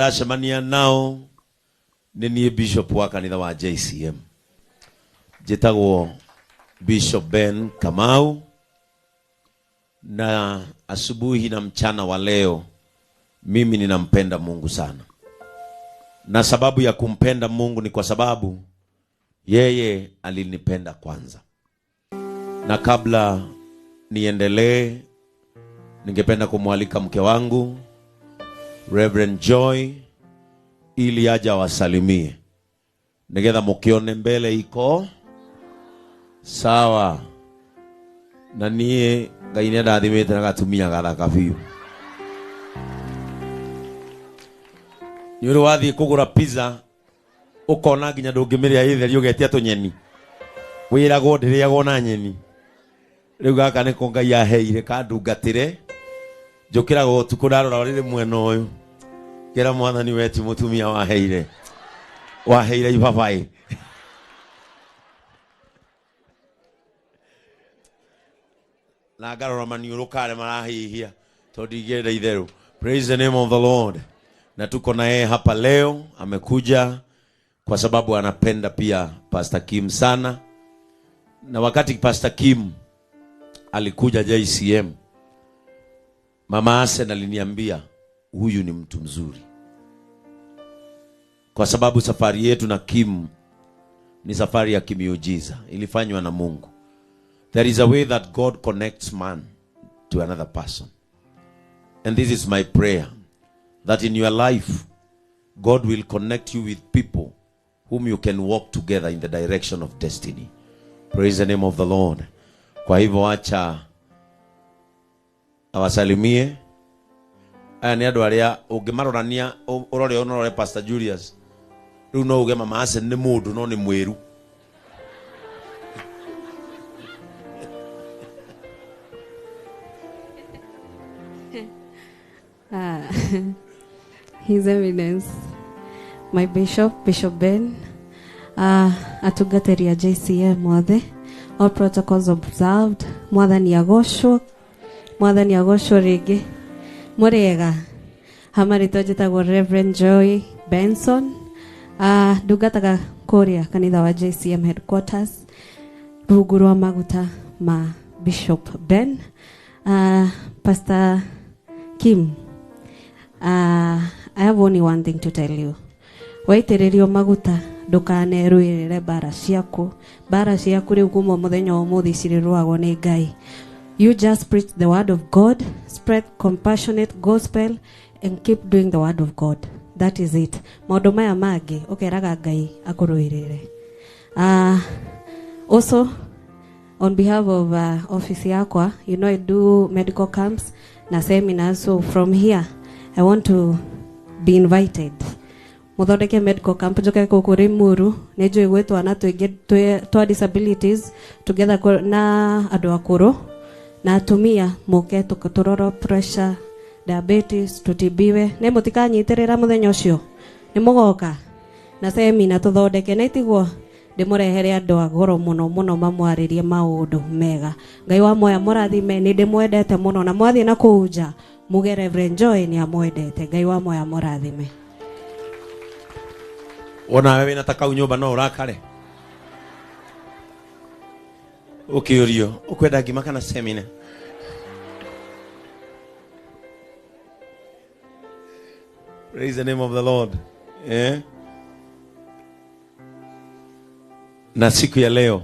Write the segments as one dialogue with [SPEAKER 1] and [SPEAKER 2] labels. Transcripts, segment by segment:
[SPEAKER 1] Ndacemania nao nĩ niĩ bishop wa kanitha wa JCM, njĩtagwo Bishop Ben Kamau, na asubuhi na mchana wa leo mimi ninampenda Mungu sana, na sababu ya kumpenda Mungu ni kwa sababu yeye alinipenda kwanza. Na kabla niendelee, ningependa kumwalika mke wangu Reverend Joy ili aje awasalimie nigetha mukione mbele iko sawa. Na niĩ Ngai nĩ andathimĩte na gatumia gathaka biũ. Nĩ ũrĩ wathiĩ kũgũra pizza ũkona nginya ndũngĩmĩrĩa ĩ theri ũgetia tũnyeni, wĩragwo ndĩrĩagwo na nyeni. Rĩu gaka nĩko Ngai aheire kandungatĩre, njũkĩraga ũtukũ ndarora rĩrĩ mwena ũyũ, ngera Mwathani we ti mũtumia waheire, waheire ibabaĩ. Na ngarora maniũrũ karĩa marahihia tondũ ndingĩenda itherũ. Praise the name of the Lord. Na tuko na yeye hapa leo, amekuja kwa sababu anapenda pia Pastor Kim sana. Na wakati Pastor Kim alikuja JCM, Mama Asen aliniambia huyu ni mtu mzuri, kwa sababu safari yetu na Kim ni safari ya kimiujiza, ilifanywa na Mungu. There is a way that God connects man to another person. And this is my prayer, that in your life, God will connect you with people whom you can walk together in the direction of destiny. Praise the name of the Lord. Kwa hivyo acha awasalimie. Aya nĩ andũ arĩa ũngĩmarorania, ũrore ũnorore Pastor Julius. Rĩu no uge Mama Asen nĩ mũndũ no nĩ mwĩru.
[SPEAKER 2] His Eminence, my Bishop, Bishop Ben, atungatĩri a JCM othe, all protocols observed, Mwathani agocwo, Mwathani agocwo rĩngĩ. Mũrĩega, hamarĩtwa njĩtagwo Reverend Joy Benson, ndungataga kũrĩa kanitha wa JCM headquarters, rungu rwa maguta ma Bishop Ben. Pastor Kim, I have only one thing to tell you. Waitĩrĩrio maguta ndũkanerũĩrĩre mbara ciaku. Mbara ciaku rĩu kuma mũthenya wa ũmũthĩ cirĩrũagwo nĩ Ngai. You just preach the word of God, spread compassionate gospel, and keep doing the word of God. That is it. Maũndũ maya mangĩ ũkeraga Ngai akũrũĩrĩre. Also, on behalf of office yakwa, you know I do medical camps na seminars, so from here I want to be invited. Muthondeke medical camp njoke gũkũ Limuru, nĩ njũĩ gwĩ twana tũingĩ twa disabilities together na andũ akũrũ na atumia, mũke tũrorwo pressure, diabetes, tũtibiwe. Nĩ mũtikanyitĩrĩra mũthenya ũcio, nĩ mũgoka na semina tũthondeke, na itiguo ndĩmũrehere andũ a goro mũno mũno mamwarĩrie maũndũ mega. Ngai wa moya mũrathime, nĩ ndĩmwendete mũno, na mwathiĩ na kũu nja muge Reverend Joy nĩ amwendete. Ngai wa moya mũrathime.
[SPEAKER 1] Wona wewe wĩna ta kau nyũmba no ũrakare ũkĩũrio ũkwenda ngima kana semina. Praise the name of the Lord. Na siku ya leo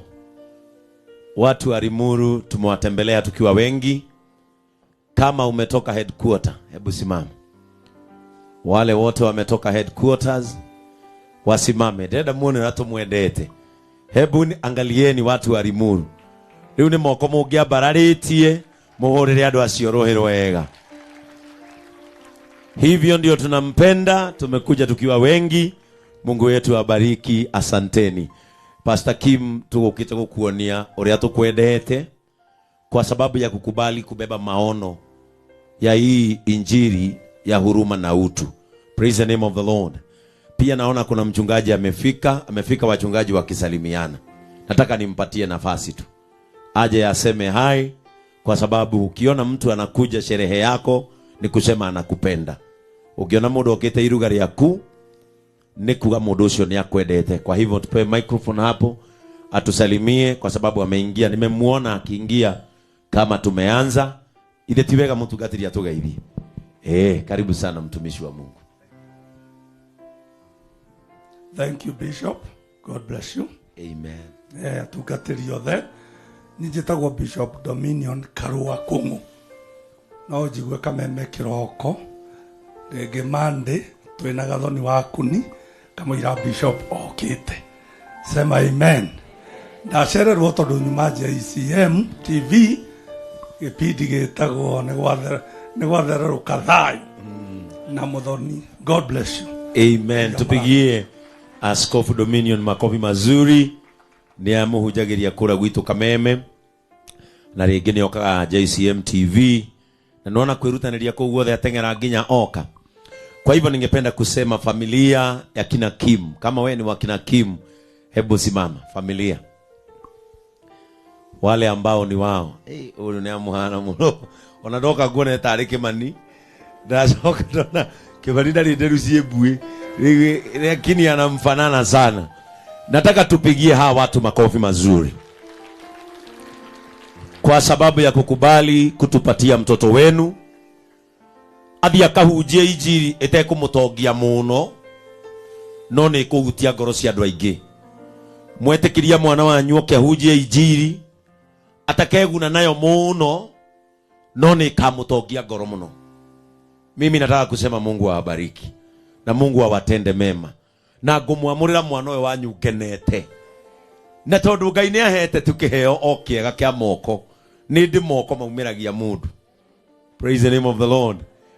[SPEAKER 1] watu wa Limuru tumewatembelea tukiwa wengi. Kama umetoka headquarter, hebu simama. Wale wote wametoka headquarters wasimame. Dada muone watu mwendete. Hebu angalieni watu wa Limuru. Rĩu nĩ moko mũngĩambararĩtie mũhũrĩre andũ acio rũhĩ rwega. Hivyo ndio tunampenda, tumekuja tukiwa wengi. Mungu wetu abariki, asanteni. Pastor Kim, tugũkĩte gũkuonia ũrĩa tũkwendete kwa sababu ya kukubali kubeba maono ya hii injili ya huruma na utu. Praise the name of the Lord. Pia naona kuna mchungaji amefika, amefika wachungaji wakisalimiana. Nataka nimpatie nafasi tu aje aseme hai, kwa sababu ukiona mtu anakuja sherehe yako ni kusema anakupenda. Ũngĩona mũndũ okĩte iruga rĩaku nĩ kuga mũndũ ũcio nĩ akwendete. Kwa hivyo tupewe microphone hapo atusalimie, kwa sababu ameingia, nimemuona akiingia kama tumeanza. Ithe ti wega mũtungatĩri atũgeithie. Karibu sana mtumishi wa Mungu.
[SPEAKER 3] Thank you, Bishop. God bless you.
[SPEAKER 1] Amen.
[SPEAKER 3] Atungatĩri othe, niĩ njĩtagwo Bishop Dominion Karua Kung'u. No njigue kameme kĩroko rĩngĩ Monday twĩna gathoni wa kuni kamũira Bishop okĩte. Sema amen. Ndacererwo tondũ nyuma JCM TV gĩbindi gĩtagwo nĩ gwathererũka thayũ na mũthoni. God bless you.
[SPEAKER 1] Amen. Tupigie Askofu Dominion makofi mazuri. Nĩ amũhunjagĩria kũrĩa gwitũ Kameme, na rĩngĩ nĩ okaga JCM TV, na nĩwona kwĩrutanĩria kũu guothe ateng'era nginya oka. Kwa hivyo ningependa kusema familia ya kina Kim, kama we ni wa kina Kim, hebu simama. Familia wale ambao ni wao, huyu ni amuhana muno, ona ndoka nguona tarĩ Kimani, ndacoka ndona Kimani ndarĩ nderu ciĩ mbuĩ, lakini anamfanana sana. Nataka tupigie hawa watu makofi mazuri kwa sababu ya kukubali kutupatia mtoto wenu athi akahunjie injiri ĩtekũmũtongia mũno, no nĩ ĩkũhutia ngoro cia andũ aingĩ. Mwetĩkĩria mwana wanyu oke ahunjie injiri atakeguna nayo mũno, no nĩ ĩkamũtongia ngoro mũno. Mimi nataka kusema Mungu awabariki na Mungu awatende mema, na ngũmwamũrĩra mwana ũyũ wanyu ngenete, na tondũ Ngai nĩ ahete tu kĩheo o kĩega kĩa moko. Nĩ ndĩ moko maumĩragia mũndũ. Praise the name of the Lord.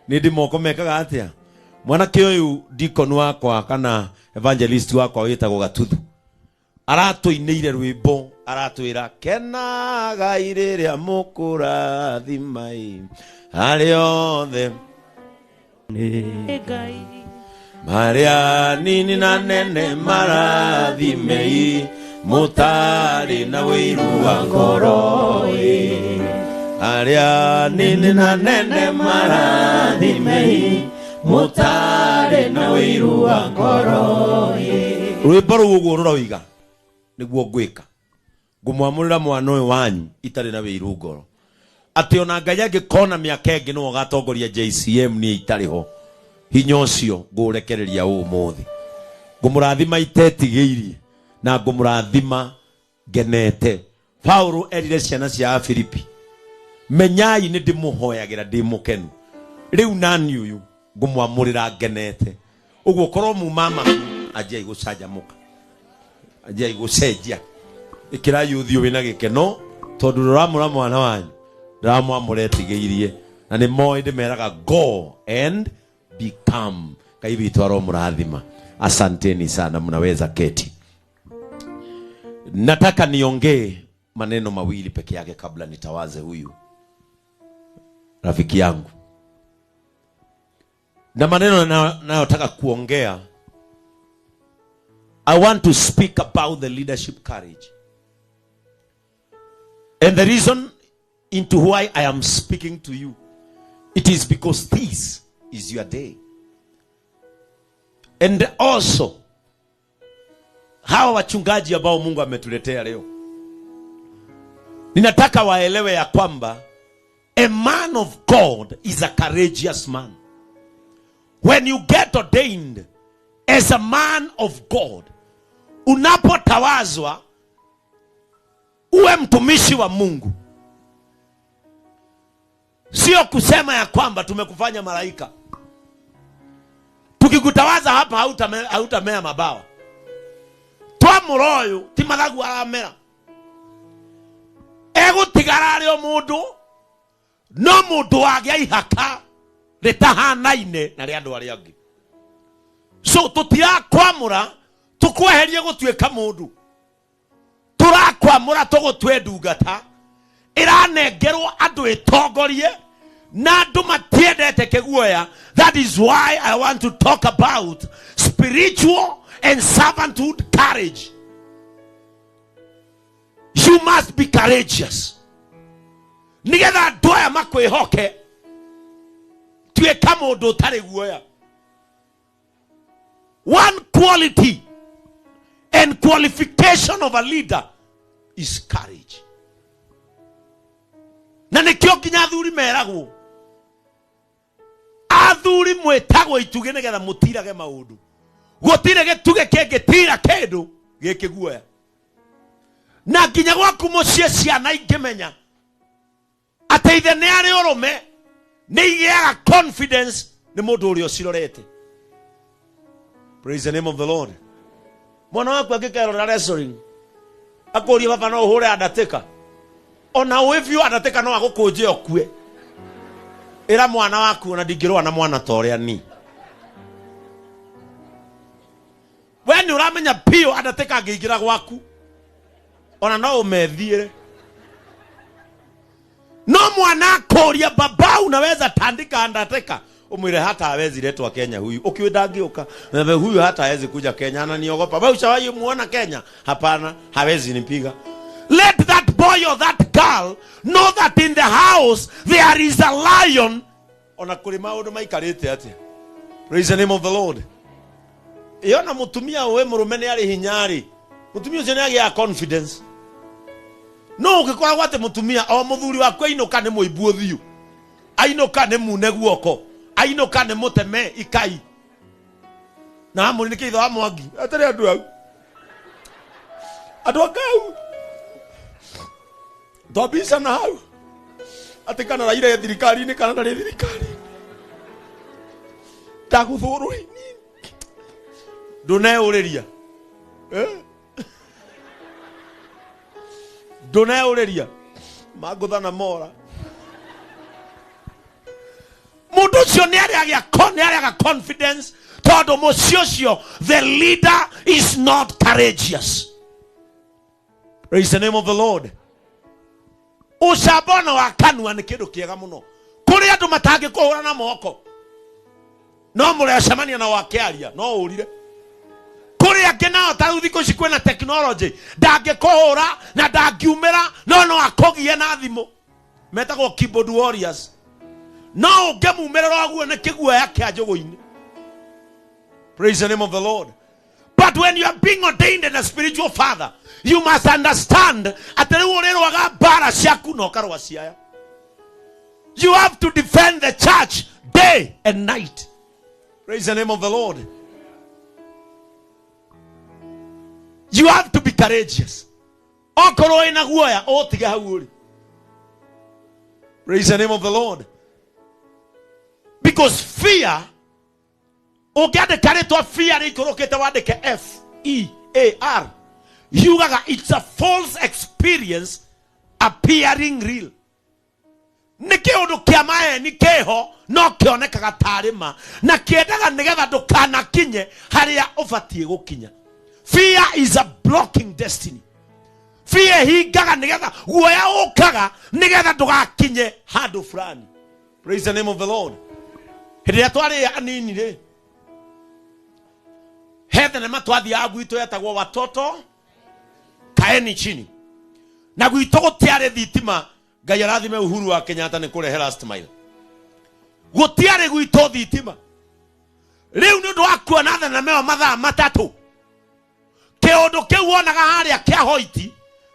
[SPEAKER 1] Nĩ ndĩ moko mekaga atĩa? Mwanake ũyũ deacon wakwa kana evangelist wakwa wĩtagwo Gatuthu aratũinĩire rwĩmbo, aratwĩra kenagai rĩrĩa mũkũrathimai arĩa othe marĩa nini na nene marathimei mũtarĩ na wĩiru wa ngoro arĩa nini na nene marathimei mũtarĩ na wĩiru wa ngoro. Rwĩmbo rũu ũguo rũroiga nĩguo ngwĩka, ngũmwamũrĩra mwana ũyũ wanyu itarĩ na wĩiru ngoro, atĩ ona Ngai angĩkona mĩaka ĩngĩ nĩwe ũgatongoria JCM niĩ itarĩ ho, hinya ũcio ngũũrekereria ũmũthĩ. Ngũmũrathima itetigĩirie na ngũmũrathima ngenete. Paulo erire ciana cia Afilipi, menyai nĩ ndĩmũhoyagĩra ndĩ mũkenu, rĩu nani ũyũ ngũmwamũrĩra ngenete. Ũguo korwo muma maku anjiai gũcanjamũka, anjiai gũcenjia, ĩkĩrai ũthiũ wĩna gĩkeno, tondũ ndũramũra mwana wanyu ndĩramwamũra etigĩirie, na nĩ moĩ ndĩmeraga go and become. Ngai witũ aromũrathima. Asanteni sana, mnaweza keti. Nataka niongee maneno mawili peke yake kabla nitawaze huyu rafiki yangu. Na maneno nayotaka kuongea, I want to speak about the leadership courage. And the reason into why I am speaking to you, it is because this is your day. And also, hawa wachungaji ambao Mungu ametuletea leo, ninataka waelewe ya kwamba a man of God is a courageous man. When you get ordained as a man of God, unapotawazwa uwe mtumishi wa Mungu, sio kusema ya kwamba tumekufanya malaika. Tukikutawaza hapa hautamea mabawa. Twamũra ũyũ ti mathagu aramera, egũtigara arĩ o mũndũ, no mũndũ wagĩa ihaka rĩtahanaine na rĩa andũ arĩa angĩ. So tũtirakwamũra tũkweherie gũtuĩka mũndũ, tũrakwamũra tũgũtue ndungata ĩranengerwo andũ ĩtongorie, na andũ matiendete kĩguoya. That is why I want to talk about spiritual and servanthood courage. You must be courageous. Nigetha andũ aya makwĩhoke, tuĩka mũndũ ũtarĩ guoya. One quality and qualification of a leader is courage. Na nĩkĩo nginya athuri meragwo, athuri mwĩtagwo itugĩ nĩgetha mũtirage maũndũ. Gũtirĩ gĩtugĩ kĩngĩtira kĩndũ gĩkĩ guoya. Na nginya gwaku mũciĩ ciana ingĩmenya atĩ ithe nĩ arĩ ũrũme, nĩ igĩaga confidence nĩ mũndũ ũrĩa ũcirorete. Praise the name of the Lord. Mwana waku angĩkerorera wrestling, akũrie baba no ũhũre Undertaker. Ona ũĩ biũ Undertaker no agũkũnje ũkue. Ĩra mwana waku ona ndingĩrũa na mwana ta ũrĩa ni. We nĩ ũramenya biũ Undertaker angĩingĩra gwaku, ona no ũmethiĩre. No mwana akũria baba unaweza tandika Undertaker, umwire hata hawezi letwa Kenya huyu. Ukiwe ndangĩũka. Wewe huyu hata hawezi kuja Kenya, ananiogopa. Wewe ushawahi muona Kenya? Hapana, hawezi nipiga. Let that boy or that girl know that in the house there is a lion. Ona kuri maundu maikarite atia. Praise the name of the Lord. Yona mutumia we murume ni ari hinyari. Mutumia ucio ni agia confidence. No ũngĩkoragwo atĩ mũtumia o mũthuri waku ainũka nĩ mũimbu ũthiũ, ainũka nĩ mune guoko, ainũka nĩ mũteme ikai, na amũri nĩ kĩitho wa Mwangi atarĩ andũ au, andũ akau twambicana hau atĩ kana raire thirikari-inĩ kana ndarĩ thirikari-inĩ, ndagũthũrwo ndũneũrĩria, ndũneũrĩria mangũtha na mora. Mũndũ ũcio nĩ arĩaga confidence tondũ mũciĩ ũcio the leader is not courageous. Praise the name of the Lord. Ũcamba ona wa kanua nĩ kĩndũ kĩega mũno. Kũrĩ andũ matangĩkũhũra na moko, no mũrecemania na wakĩaria no ũrire. Kũrĩ angĩ nao ta rĩu thikũ ici kwĩna technology, ndangĩkũhũra na ndangiumĩra, no no akũgie na thimũ. Metagwo keyboard warriors. No ũngĩmumĩrĩra ũguo nĩ kĩguoya kĩa njũgũ-inĩ. Praise the name of the Lord. But when you are being ordained as a spiritual father, you must understand atĩ rĩu ũrĩrũaga mbara ciaku na ũkarũa ciaya. You have to defend the church day and night. Praise the name of the Lord. You have to be courageous. Okorwo wĩna guoya, ũtige hau ũrĩ. Praise the name of the Lord. Because fear, ũngĩandĩka rĩtwa fear rĩikũrũkĩte wandĩke F E A R, yugaga it's a false experience appearing real. Nĩ kĩũndũ kĩa maheni kĩho no kĩonekaga tarĩ ma, na kĩendaga nĩgetha ndũkanakinye harĩa ũbatiĩ gũkinya. Fear is a blocking destiny. Fear hingaga nĩgetha guoya ũkaga nĩgetha ndũgakinye handũ fulani. Praise the name of the Lord. Hĩndĩ ĩrĩa twarĩ anini rĩ, he thenema twathiaga gwitũ yetagwo Watoto Kaeni Chini, na gwitũ gũtiarĩ thitima. Ngai arathime Uhuru wa Kenyatta nĩ kũrehe last mile. Gũtiarĩ gwitũ thitima. Rĩu nĩ ũndũ wa kuona thenema ĩyo mathaa matatũ, kĩũndũ kĩu wonaga harĩa kĩa hoiti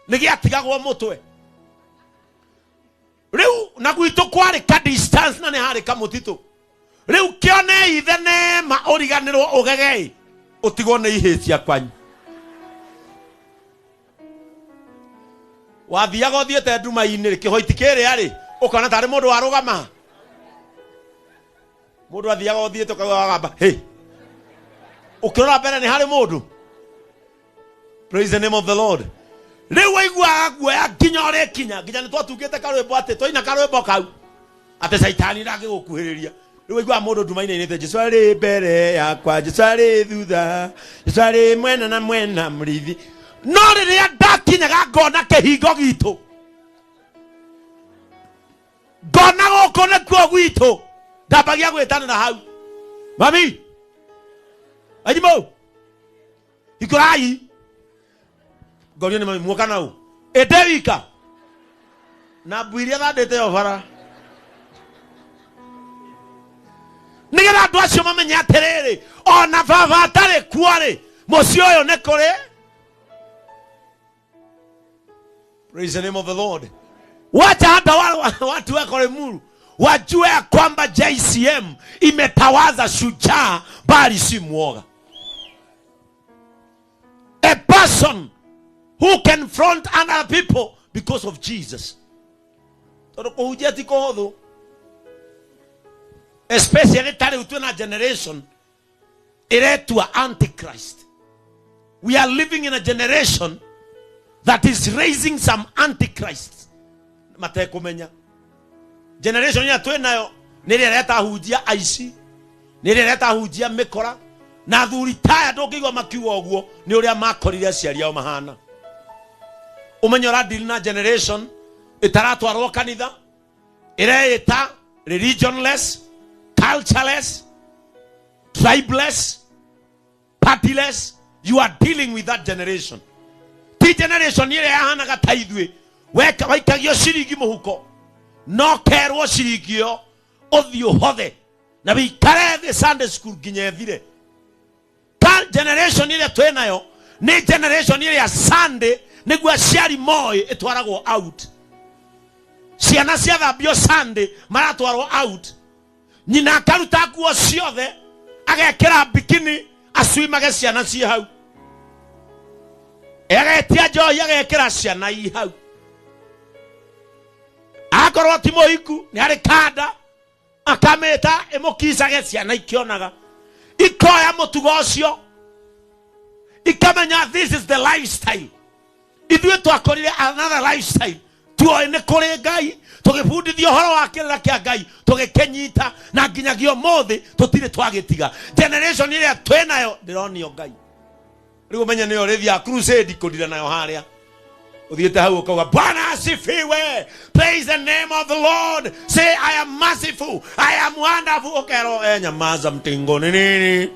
[SPEAKER 1] nĩ gĩatigagwo mũtwe. Rĩu na gwitũ kwarĩ ka distance na nĩ harĩ kamũtitũ. Rĩu kĩonei thenema ũriganĩrwo ũgegei ũtigwo nĩ ihĩĩ cia kwanyu. Wathiaga ũthiĩte nduma-inĩ rĩ, kĩhoiti kĩrĩa rĩ, ũkona tarĩ mũndũ warũgama. Mũndũ athiaga ũthiĩte ũkauga wagamba, hey. Ũkĩrora mbere nĩ harĩ mũndũ. Praise the name of the Lord. Rĩu waiguaga guoya nginya ũrĩkinya, nginya nĩ twatungĩte karwĩmbo atĩ twaina karwĩmbo kau atĩ caitani ndangĩgũkuhĩrĩria. Rĩu waiguaga mũndũ nduma-inĩ ainĩte Jesũ arĩ mbere yakwa, Jesũ arĩ thutha, Jesũ arĩ mwena na mwena mũrĩithi. No rĩrĩa ndakinyaga ngona kĩhingo gitũ, ngona gũkũ nĩkuo gwitũ, ndambagia gwĩtanĩra hau, mami arimũ hingũrai. Ngorio nĩ mami muoka nau ĩndĩ wika na mbu iria thandĩte yo bara. Nigetha andu acio mamenye atiriri ona baba atari kuo ri mucii uyu ni kuri. Praise the name of the Lord. Wacha hata watu wako Limuru wajue ya kwamba JCM imetawaza shujaa bali si muoga. A person who can front other people because of Jesus. Tondu kuhunjia ti kuhuthu, especially tari twina generation iretua antichrist. We are living in a generation that is raising some antichrists. Matekumenya generation ya twinayo ni ria reta hunjia aici, ni ria reta hunjia mikora na athuri taya ndũngĩigua makiuga ũguo nĩ ũrĩa makorire aciari ao mahana. Ũmenye ũradeal na generation ĩtaratwarwo kanitha, ĩreĩta religionless, cultureless, tribeless, partyless. You are dealing with that generation. Ti generation ĩrĩa yahanaga ta ithuĩ, waikagio ciringi mũhuko no kerwo ciringi ĩyo ũthiĩ ũhothe na wĩikare thĩ Sunday school nginya ĩthire. Ta generation ĩrĩa twĩnayo nĩ generation ĩrĩa Sunday nĩguo aciari moĩ ĩtwaragwo out. Ciana ciathambio Sunday maratwarwo out. Nyina akaruta nguo ciothe agekĩra bikini acuimage ciana ciĩ hau, agetia njohi agekĩra ciana i hau. Akorwo ti mũhiku nĩ arĩ kanda akamĩta ĩmũkicage ciana ikĩonaga, ikoya mũtugo ũcio ikamenya this is the lifestyle. Ithuĩ twakorire another lifestyle, tuoĩ nĩ kũrĩ Ngai, tũgĩbundithio ũhoro wa kĩrĩra kĩa Ngai tũgĩkĩnyita na nginyagia ũmũthĩ tũtirĩ twagĩtiga. Generation ĩrĩa twĩnayo ndĩronio Ngai. Rĩu ũmenye nĩyo ũrĩthiaga crusade kũndira nayo harĩa uthiĩte hau ũkauga Bwana asifiwe, praise the name of the Lord, say I am merciful, I am wonderful. Ũkerwo nyamaza mtingo ni nini,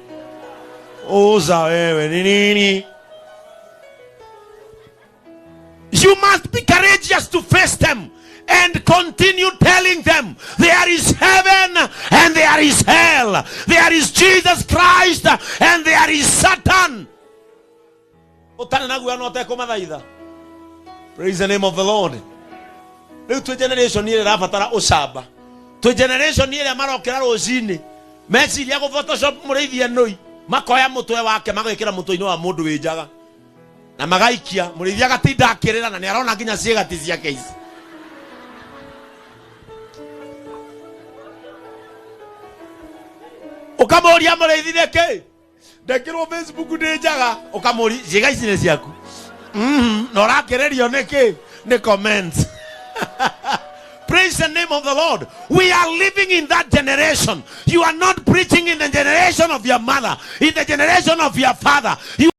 [SPEAKER 1] uza wewe ni nini. You must be courageous to face them and continue telling them there is heaven and there is hell, there is Jesus Christ and there is Satan. Utane naguo no ũtekũmathaitha. Praise the name of the Lord. Rĩu twĩ generation ĩrĩa ĩrabatara ũcamba, twĩ generation ĩrĩa marokĩra rũcinĩ meciria gũ photoshop mũrĩithi enũi, makoya mũtwe wake magwĩkĩra mũtwe-inĩ wa mũndũ wĩ njaga na magaikia mũrĩithi agatinda akĩrĩra na nĩarona nginya ciĩgati ciake ici. Ũkamũria mũrĩithi nĩkĩ ndekĩrwo Facebook ndĩ njaga, ũkamũria ciĩga ici nĩ ciaku, na ũrakĩrĩrio nĩkĩ nĩ comments. Praise the name of the Lord. We are living in that generation. You are not preaching in the generation of your mother, in the generation of your father. You